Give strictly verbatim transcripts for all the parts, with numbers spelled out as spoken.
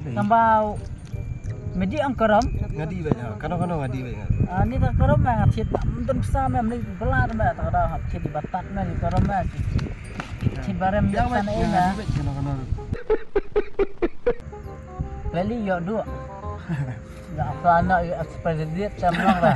Tamba medi ang karam. Ngadi ba ya, kano kano ngadi ba ya. Ani ta karam ma ngati ta mdun sa ma mli bela ma ta da hap kiti batat ma ni karam ma. Ti barem ya sana ina. Kano kano. Beli yo du. Ya sana ya expedit tam ra.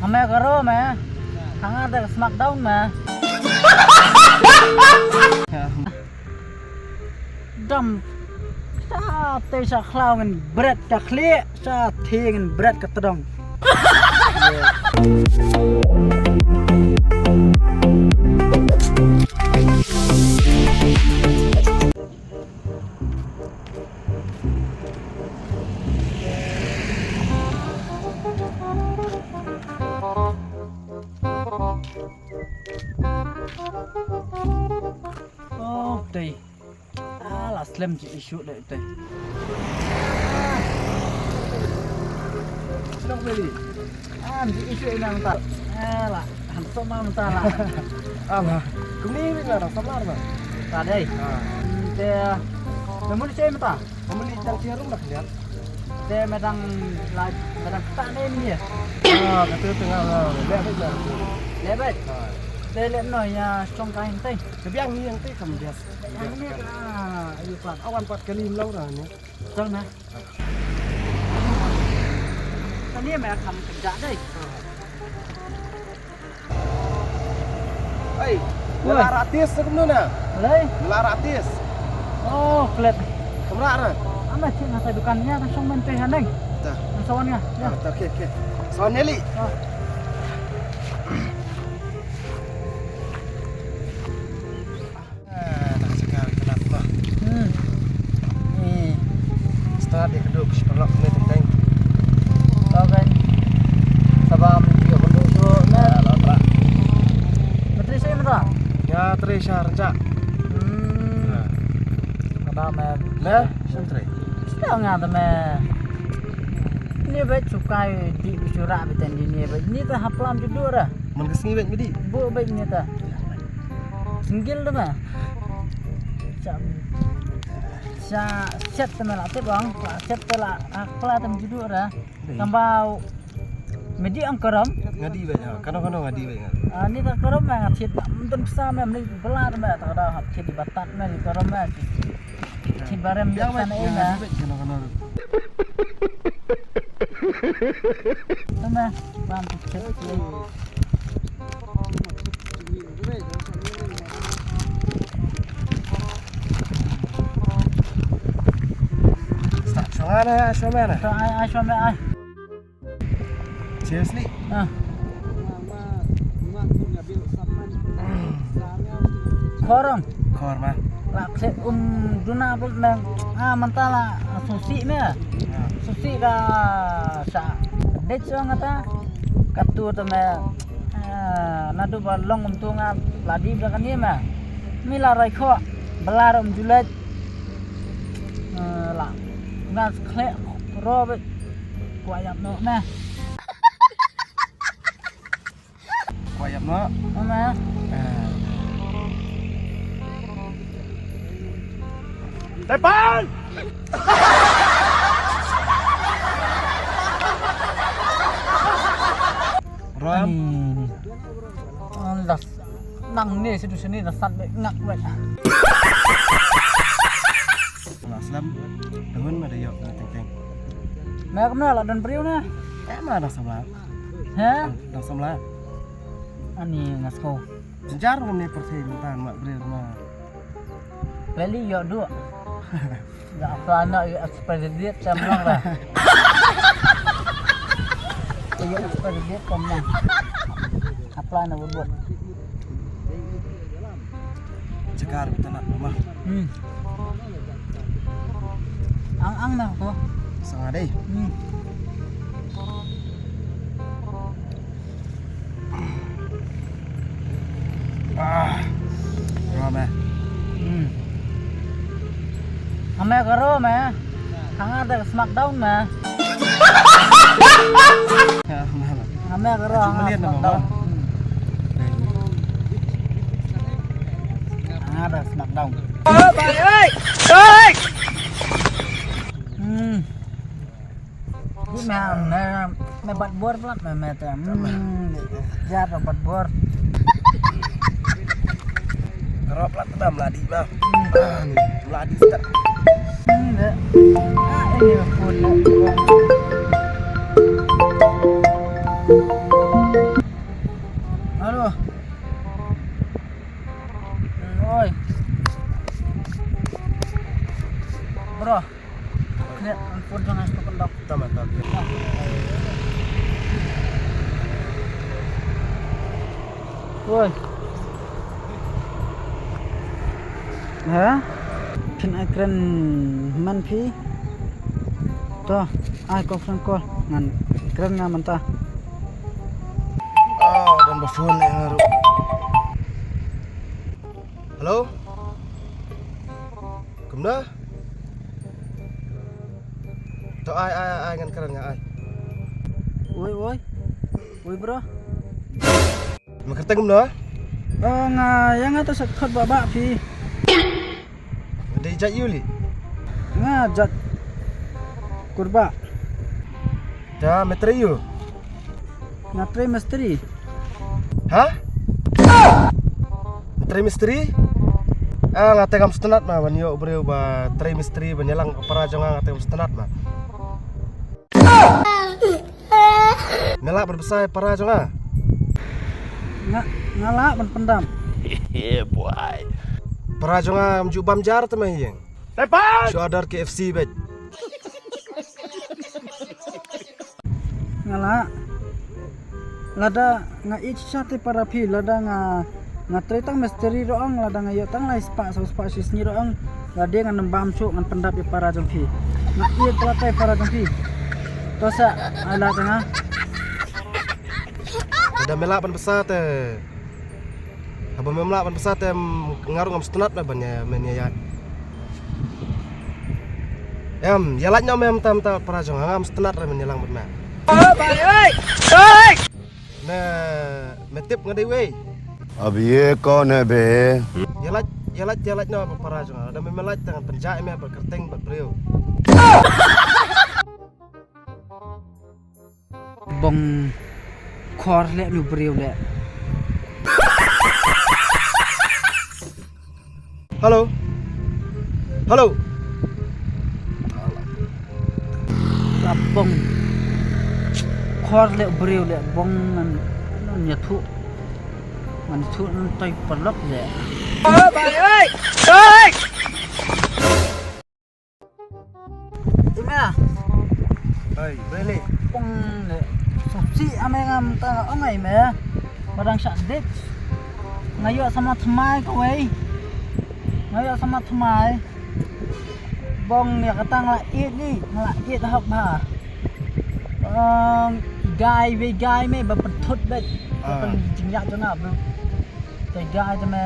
Ame karo ma. Hanga da smackdown ma. Dam. Sa te sa khlaw ngin bret ka khlieh, sa te ngin bret ka tdong. Oh, dei. Ah, la slem ji issue dei, dei. Slem kali. Ah, ji issue ina mata. Eh, la. Han sama mata la. Ala. Kumi ni na sama na. Ta dei. Ah. Hmm, te. Namun saya mata. Namun ni tang tiarum dah lihat. Te medang la, medang ta ne ni ya. Ah, kata tengah la. Lihat aja. Lihat baik. Ah. Te lihat no ya strong kain te. Kebiang ni yang te kam dia. Yang ni ka, ayu pat. Awan pat kali mlau dah ni. Betul nah. Tani me kam kerja dei. Hei, woi. Nela ratis se kumno na? Lei? Nela ratis. Oh, klet. Kamra na? Ama cik ngata dukan nya kan song men teh haneng. Dah. Nang sawan nga. Ya. Ah, dah, okey, okey. Sawan Nelly. Oh. Ah, dah cakap kita nak apa? Hmm. Ni. Start dia kedua ke separlok ni tentang. Kau kan. Sabam dia kedua tu. Nah, lah, lah. Menteri saya mentah. Ya, menteri saya rencak. Hmm. Nah. Kata meh. Nah, menteri. Sudah ngata meh. Ni baik sukai di surak betan di ni baik. Ni tu haplam judul dah. Man ka sngi bad midi. Bu bad ni ta. Single da ma. Sa sa set ta ma la te bang, la set ta la akla tam judu ra. Tamba midi ang karam. Ngadi ba ya, kano kano ngadi ba ya. Ah, ni ta karam ma ngat set ba. Mdun sa ma mli bla ma ta da hap set batat ma ni karam ma. Ki barem biang ba sana ina. Tama, bam tu. Start shong ana, shong ana. Ai ai shong ai. Seriously? Ah. Khorong. Khor ma. La khlek um duna bel meng. Ah, manta la susi me. Ah. Susi ka sa. Dech ong ata. Katu ta me. Ah, nadu ba long um tunga la di ba kani me. Mi la rai kho. Belar um julet. Ah, la. Ngas khlek ro be. Kwa yap no me. Kwa yap no. Mama. Tepan. Ram. Ni, ni. Andas. Nang ni situ sini dasar be ngak be. Aslam. Tahun ma da yok na teng teng. Ma kamna la don priu na. Eh ma da samla. Ha? Dang samla. Ani ngasko. Jenjar ngam ni persi mutan mak beri rumah. Beli yo du. Ga apa na yo expedit tam lang lah. Yo expedit tam lang. Apa na buat. Cekar kita nak rumah. Hmm. Ang ang na ko. Sanga dei. Hmm. Ah. Ro me. Hmm. Ame ka ro me. Hanga da smackdown me. Ame ka ro hanga smackdown. Hmm. Ada smackdown. Oh, bhai, oi! Oi! Hmm. Ni me, me, me bat bor plat me, me te. Hmm. Jar bat bor. Karo plat te meladi ma. Hmm. Ah, ni meladi start. Hmm, de. Ah, ini phone le. Halo. Hmm, oi. Bro. Kena phone jong aku pendok. Tama, tama. Oi. Ha? Phin ai kren man phi. To, ai ko phone call ngan kren nga mynta. Ah, don ba phone leh nga ruh. Hello? Kumno? To ai, ai, ai, ai, ngan kren nga ai. Oi, oi. Oi, bro. Me kyrteng kumno? Oh, nga, ïa nga to sa khot ba ba phi. Dei jait ïu lei? Nga jait Kurbah. Da me trei ïu? Nga trei mistri. Ha? Me trei mistri? Ah, nga te ngam sngewtynnat ma ban ïoh briew ba trei mistri ban ïalang para jong nga, nga te ngam sngewtynnat ma. Me lah ban bsa ïa para jong nga? Nga, nga lah ban pyndap. Yeah, boy. Para jong nga ngam ju bam jar te ma ïeng. Tepan! Shu order K F C beit. Nga lah. Lada nga ïeit shisha te para phi, lada nga, nga trei tang mistri ruh ong, lada nga ïoh tang lai spah, saw spah shi sngi ruh ong, lada ngan ym bam shuh, ngan pyndap ïa para jong phi. Nga ïeit palat ïa para jong phi. To sa, ai lad ïa nga. Lada me lah ban bsa te. Haba mem lah ban bsa te, em, nga ruh ngam sngewtynnat ban ïa, men ïa ïaid. Em, ïa lait noh me mynta mynta para jong nga, ngam sngewtynnat re men ïalang bad me. Oh, bhai, oi! Oi! Me, me tip nga dei uei? अब ये कौन है बे? Ïa lait, ïa lait, ïa lait noh para jong nga. Lada me, me lait te ngan pynjah ïa me bad kyrteng bad briew. Bong khor leh nu briew leh. Hello. Hello. La bong khor leh briew leh bong ngan, ngan ïathuh. Ngan ïathuh ngan toi paralok leh. Oh, bhai, oi! Oi! Ime. Hei, bele. Pong le. Sopsi ame ngam ta ong ai me. Ba dang shah date. Nga ïoh sama thymmai kawei. Nga ïoh sama thymmai. Bong ïa kata nga la ïeit ni, nga la ïeit hok bha. Bong guy wei guy me ba pynthut beit. Ah. Ba pynjingïap jong nga bro. Te guy te me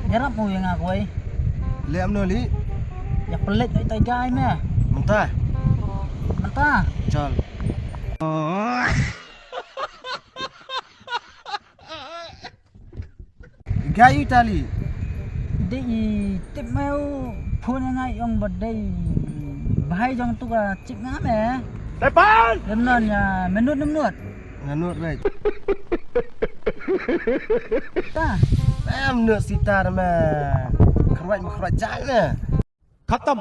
ïarap mo ïa nga kawei. Leh kumno lei? Ïa pynleit beit te guy me. Mynta? Mynta. Chal. Guy ïa tali. Dei i tip me u phone ïa nga ong ba dei bhai jong tu ka chick nga me. Tepan! Lem non ïa minut minut. Nga nud beit. Ta. Em nud sita me. Khruaid me khruaid jai me. Khatam.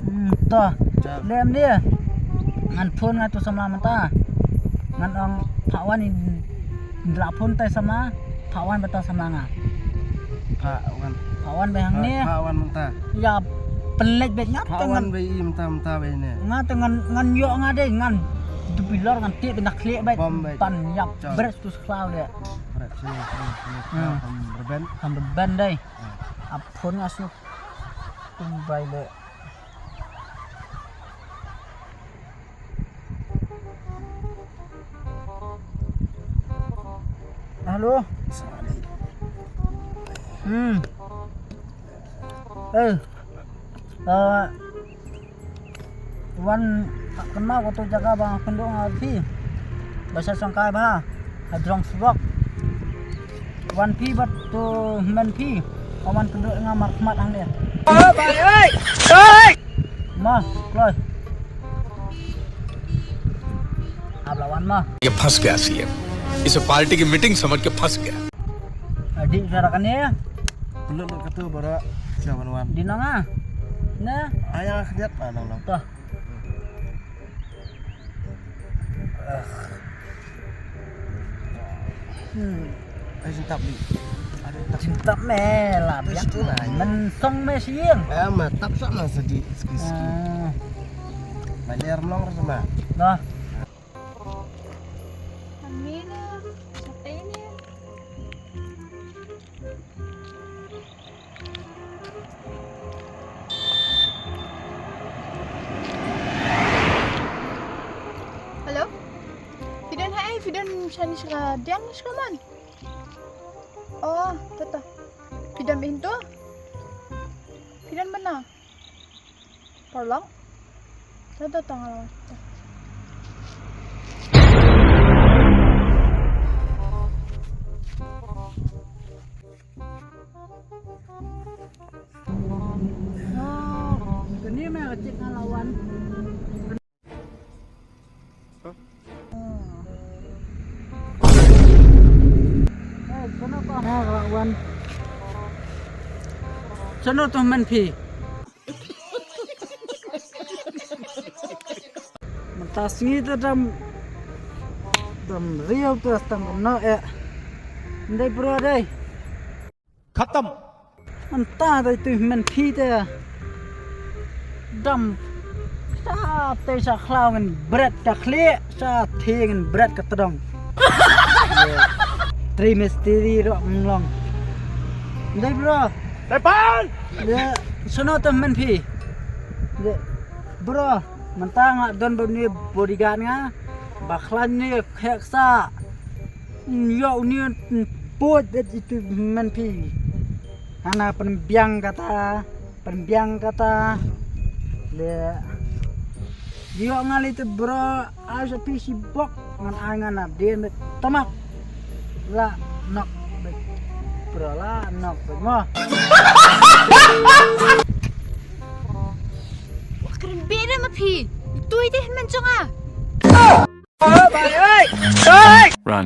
Hmm, to. Jam. Lem dia. Ngan phone nga tu sama mynta. Ngan ong Pha Wan in la phone tai sama. Pha Wan bata sama nga. Pha Wan. Pha Wan ba hangne. Pha Wan mynta. Ïa pynleit beit ngap. Pha Wan ba i mynta mynta ba ine. Nga te ngan, ngan ïoh nga dei ngan. Dupi lor ngan tip beit na khlieh beit. Bom beit. Pan ïap. Jam. Bret tu sklaw dei. Bret sini sini sini. Hmm. Kham reben. Kham reben dei. Hmm. Ap phone nga suk. Tung bai le. Hello. Hmm. Eh. Uh, wan kynmaw kato jaka ba nga kynduh nga phi. Ba sha shongkai bha. Ha jrong surok. Wan phi bad to hynmen phi. Ka wan pynduh nga markhmat hangne. Oh, bhai, oi! Oi! Ma, kloi. Ap la wan ma. ये फंस गया सीएम। इसे पार्टी की मीटिंग समझ के फंस गया। Adi cara kane. Lut lut katu baroh. Siapa nuan? Di nonga. Nah. Ayah khdiat mana nong? Toh. Hmm. Ai jintap di. Aduh, tak. Jintap me la. Terus biak tu lah, ya. Men song me siang. Ah, ma tap sok nang sedi, sedi, sedi. Ah. Bayar melong sama. Dah. Amin. Siapa ini? Hello? Phi don haei, phi don shane sha ka diang ne sha ka mon? Oh, to to. Phi don bad hynto? Phi don bad na? Paralok? To to to, nga la wan. To. Ah, kane ma ka check nga la wan. Huh? Eh, shano to nga la wan? Shano to men phi? Mynta sngi te dam, dam riaw te tang kumno eh. Ndai bro dei. Khatam. Mynta dei tu men phi te. Dam. Sa te sa khlaw ngan bret ka khlieh, sa the ngan bret ka tdong. Tri mistri ro nglong. Ndai bro. Tepan. Ye, shano te men phi? Ye, bro, mynta nga don bad une bodyguard nga. Ba khlaiñ une khek sa. Ïoh une pud bad itu men phi. Hana pynbiang kata, pynbiang kata. Le. Ïoh nga lei te bro, ai sa phi shi bok ngan ai nga na dien bad tamak. La nok bad bro la nok bad mo. Wa kren bad ma phi. Itu ite men jong nga. Run.